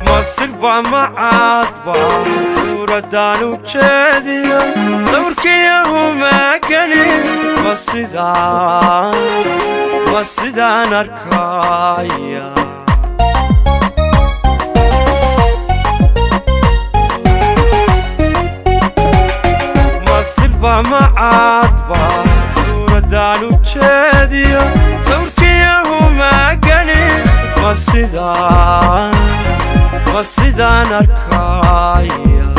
Masirba macaadba suuradaan u jeediyo sawirkiyahumaagani, ma sidaan, ma sidaan arkaya? Masirba macaadba suuradaan u jeediyo sawirkiyahumaagani, ma sidaan, ma sidaan arkaya?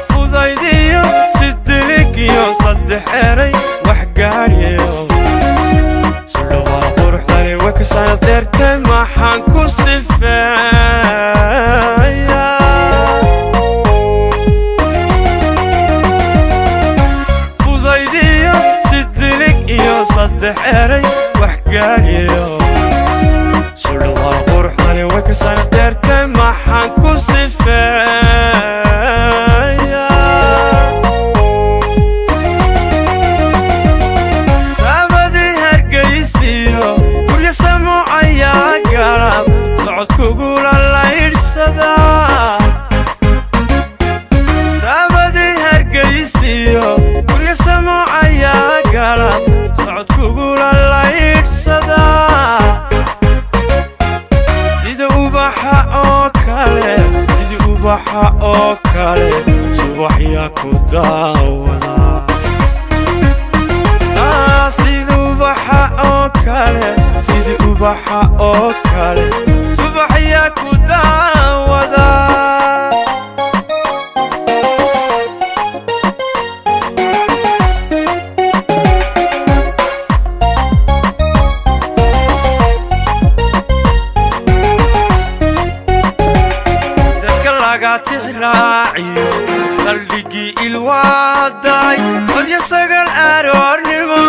Fudaydiyo sidiligiyo saddex eray wax gaadhiyo sudhawaa quruxdani way ka sanad dheertay, maxaan ku sifeeya? Fudaydiyo sidilig iyo saddex eray wax gaadhiyo sudhawaa quruxdani way ka sanad dheertay, maxaan ku sifeeya? Saabadii Hargaysiyo gurya samo ayaa galab socod kugula laydhsadaa. Saabadii Hargaysiyo gurya samo ayaa galab socod kugula laydhsadaa. Sida ubaxa oo kale, sidii ubaxa oo kale, subaxyaa ku daawadaa. Sida ubaxa oo kale, sidii ubaxa oo kale, subaxyaa ku daawadaa. Seska laga tixraaciyo saldhiggii ilwaaday odya sagal aroornimo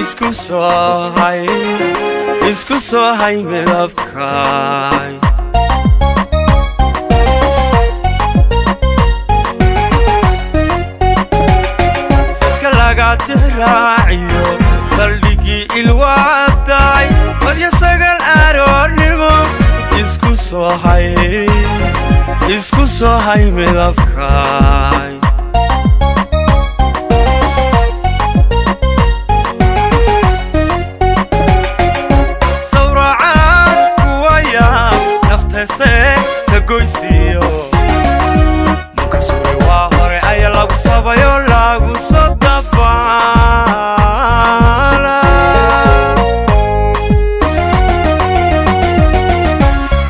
isku soo hay, isku soo hay midabkay. Seska laga tixraaciyo saldhiggii ilwaaday odya sagal aroornimo isku soo hay, isku soo hay midabkay. Sawracaan kuwaya naftese tagoysiyo munka suray waa hore ayaa lagu sabayo lagu soo dabaala.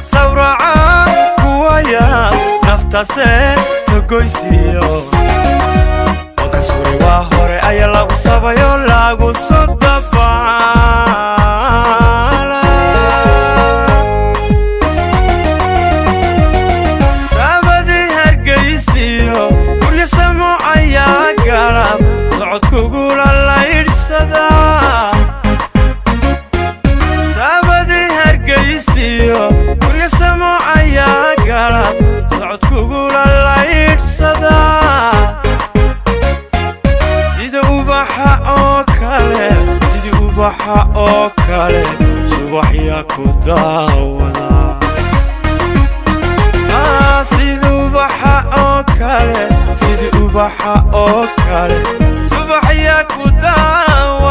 Sawracaan kuwaya naftase tagoysiyo munka suray waa hore ayaa lagu sabayo lagu soo dabaala. Saabadii Hargaysiyo gurya samo ayaa galab socod kugula laydhsadaa. Saabadii Hargaysiyo gurya samo ayaa galab socod kugula laydhsadaa. Sida ubaxa oo kale, sidii ubaxa oo kale, subaxyaa ku daawadaa. Sida ubaxa oo kale, sidii ubaxa oo kale, subaxyaa ku daawadaa.